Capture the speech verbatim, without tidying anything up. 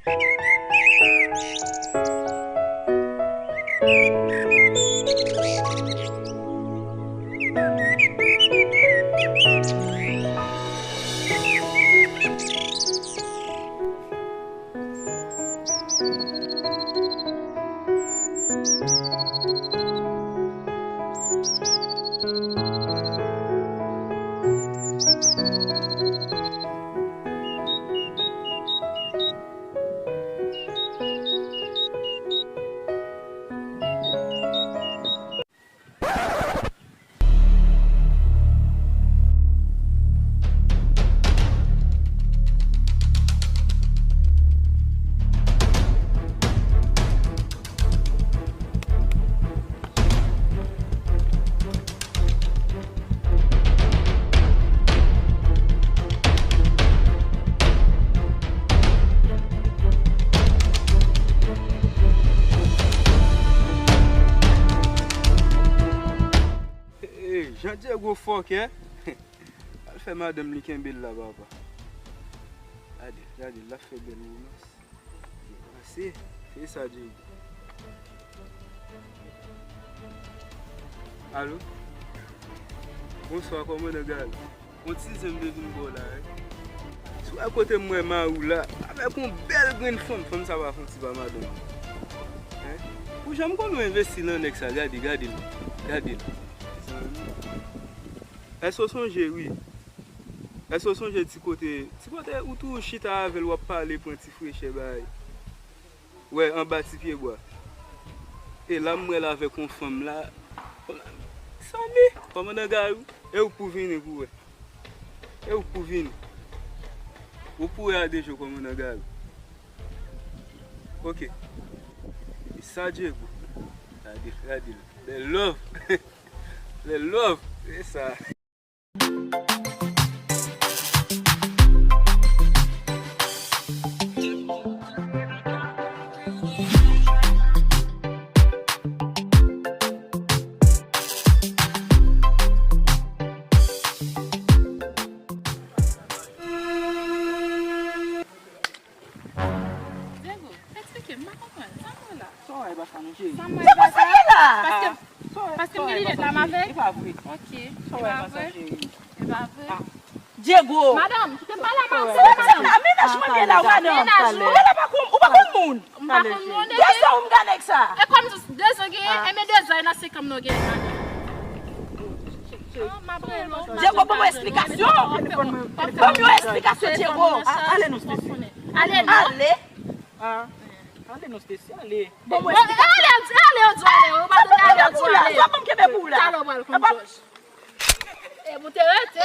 Hey, Jean Diego fòkè. Al fè madanm li kenbe l la, papa. Gade, gade, l ap fè bèl romans. Pase, se sa, Diego. Alo? Bonswa, kòmandan Gary. Yon ti zen m te vin ba w la, wi. Si w wè kote m wè mari w la, avèk yon bèl grenn fanm, fanm sa pa fè yon ti pa madanm. Hein? Ou janm konn ou envesti nan nèg sa, gade, gade l, gade l. Mezanmi. Èske w sonje, wi? Èske w sonje ti kote, ti kote ou toujou chita avè l, w ap pale, pran ti frechè, bay? Wè, anba ti pyebwa. E la m wè l avèk yon fanm la. Mezanmi, kòmandan Gary, e ou k pou vini pou wè. E ou k pou vini. Ou pou wè a de je, kòmandan Gary. Ok. E sa, Diego. Gade, gade l. Bèl love. Bèl love. E sa. Diego, eksplike m, m pa konprann. Sa m wè la? Sa w wè e pa sa non, cheri. Sa m wè e pa sa? Paske, paske m gen linèt la, m avèg? E pa vre. Ok. Sa w wè e pa sa, cheri. E pa vre. Diego! Madanm, kite m pale a madanm. Se pa madanm. Menaj mwen gen la, madanm. Ou gen la pa konn, ou pa konn moun. M pa konn moun, e de zan ou m gade nèg sa. E kòm de zan gen, e men de zan e nan senk an m nan gen, madanm. Diego, ban mwen esplikasyon. Ban mwen yon esplikasyon, Diego. Ale non, Stacy. Ale non. Ale. Ale non, Stacy, ale. Bon, ale, ale, ale, ale, ou pa tande ale, ale. Sa pa m kenbe pou ou la. Talè w pral konn jòj. E pou te rete.